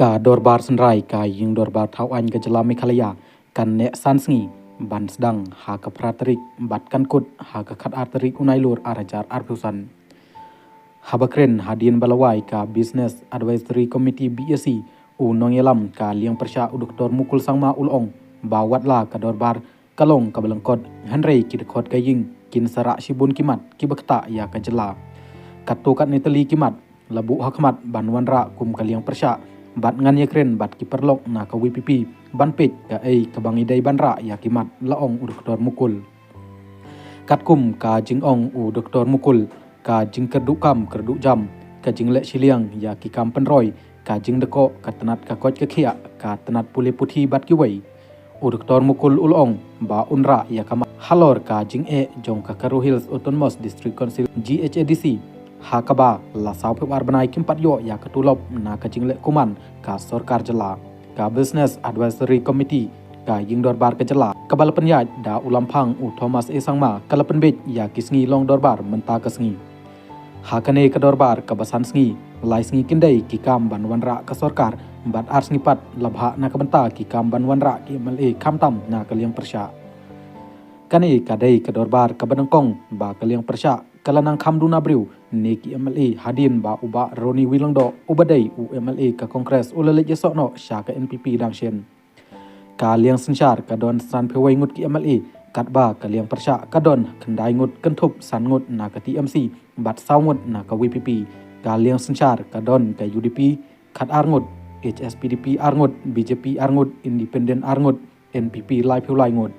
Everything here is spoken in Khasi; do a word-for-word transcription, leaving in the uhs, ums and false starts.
Ka Dorbar Synrai ka Ïing Dorbar Thaw Aiñ ka Jylla Meghalaya kan neh san sngi ban sdang ha ka phra tarik bad kan kut ha ka khatar tarik u Nailur ar hajar arphew san. Haba kren hadien ba la wai ka Business Advisory Committee, B A C, u nongïalam ka liang pyrshah u Doktor Mukul Sangma u la ong ba watla ka dorbar ka long kaba lyngkot, hynrei ki dkhot ka ïing kin sa rah shibun ki mat kiba ktah ïa ka jylla. Katto katne tylli ki mat la buh ha khmat ban wanrah kum ka liang pyrshah bad ngan ïakren bad ki paralok na ka V P P ban peit kaei kaba ngi dei ban rah ïa ki mat, la ong u Doktor Mukul. Katkum ka jingong u Doktor Mukul, ka jingkyrduh kam kyrduh jam, ka jingleh shiliang ïa ki kam pynroi, ka jingdkoh, ka tnat ka koit ka khiah, ka tnat pule puthi bad kiwei. U Doktor Mukul u la ong ba un rah ïa ka mat halor ka jingeh jong ka Garo Hills Autonomous District Council, G H A D C, ha kaba la sawphew ar bnai kim pat ïoh ïa ka tulop na ka jingleh kuman ka sorkar jylla. Ka Business Advisory Committee ka Ïing Dorbar ka jylla, kaba la pynïaid da u Lamphang u Thomas A Sangma, ka la pynbeit ïa ki sngi long dorbar mynta ka sngi. Ha kane ka dorbar kaba san sngi, lai sngi kin dei ki kam ban wanrah ka sorkar bad ar sngi pat la bhah na ka bynta ki kam ban wanrah ki M L A khamtam na ka liang pyrshah. Kane ka dei ka dorbar kaba nyngkong ba ka liang pyrshah ka la nang kham duna briew ne ki M L A hadien ba u Bah Ronnie Wahlang Doh, uba dei u M L A ka Congress, u la leit ïasoh noh sha ka N P P dang shen. Ka liang synshar ka don sanphew wei ngut ki M L A, katba ka liang pyrshah ka don khyndai ngut, kynthup san ngut na ka T M C bad saw ngut na ka V P P. Ka liang synshar ka don ka U D P khatar ngut, H S P D P ar ngut, B J P ar ngut, Independent ar ngut, N P P laiphew lai ngut.